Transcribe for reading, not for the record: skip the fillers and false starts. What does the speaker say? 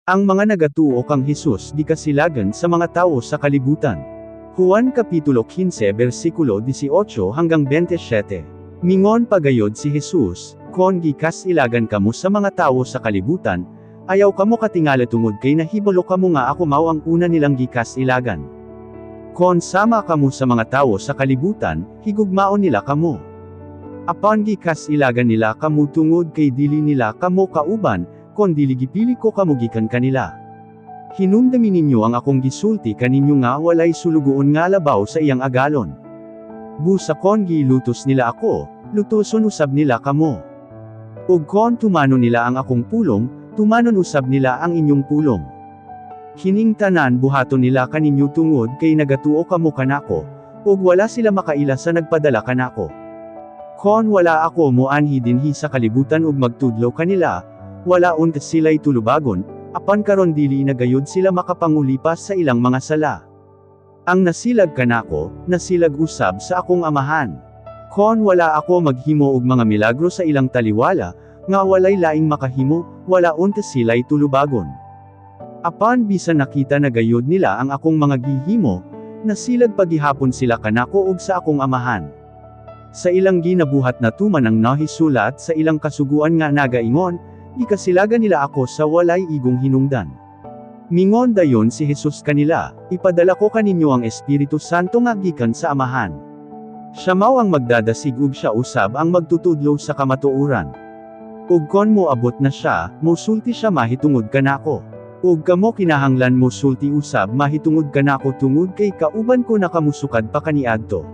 Ang mga nagatuo kang Hesus gikasilagan sa mga tawo sa kalibutan. Juan Kapitulo 15 versikulo 18 hanggang 27. Mingon pagayod si Jesus, "Kon gikas-ilagan kamo sa mga tawo sa kalibutan, ayaw kamo katingala tungod kay nahibalo kamo nga ako mao ang una nilang gikas-ilagan. Kon sama kamo sa mga tawo sa kalibutan, higugmaon nila kamo. Apan gikas-ilagan nila kamo tungod kay dili nila kamo kauban, kon dili gipili ko kamo gikan kanila. Hinumdami ninyo ang akong gisulti kaninyo nga walay sulugoon nga labaw sa iyang agalon. Busa kon gilutos nila ako, lutoson usab nila kamo. Ug kon tumanon nila ang akong pulong, tumanon usab nila ang inyong pulong. Kining tanan buhaton nila kaninyo tungod kay nagatuo kamo kanako, ug wala sila makaila sa nagpadala kanako. Kon wala ako moanhi dinhi sa kalibutan ug magtudlo kanila, wala unta sila'y tulubagon, apan karon dili na gayud sila makapangulipas sa ilang mga sala. Ang nasilag kanako, nasilag usab sa akong Amahan. Kon wala ako maghimo og mga milagro sa ilang taliwala, nga walay laing makahimo, wala unta sila'y tulubagon. Apan bisan nakita na gayud nila ang akong mga gihimo, nasilag pagihapon sila kanako ug sa akong Amahan. Sa ilang ginabuhat natuman ang nahisulat sa ilang kasuguan nga nagaingon, 'Gikasilagan nila ako sa walay igong hinungdan.'" Mingon dayon si Jesus kanila, "Ipadala ko kaninyo ang Espiritu Santo nga gikan sa Amahan. Siya mao ang magdadasig ug siya usab ang magtutudlo sa kamatuoran. Ug kon moabot na siya, mosulti siya mahitungod kanako. Ug kamo kinahanglan mosulti usab mahitungod kanako tungod kay kauban ko na kamo sukad pa kaniadto."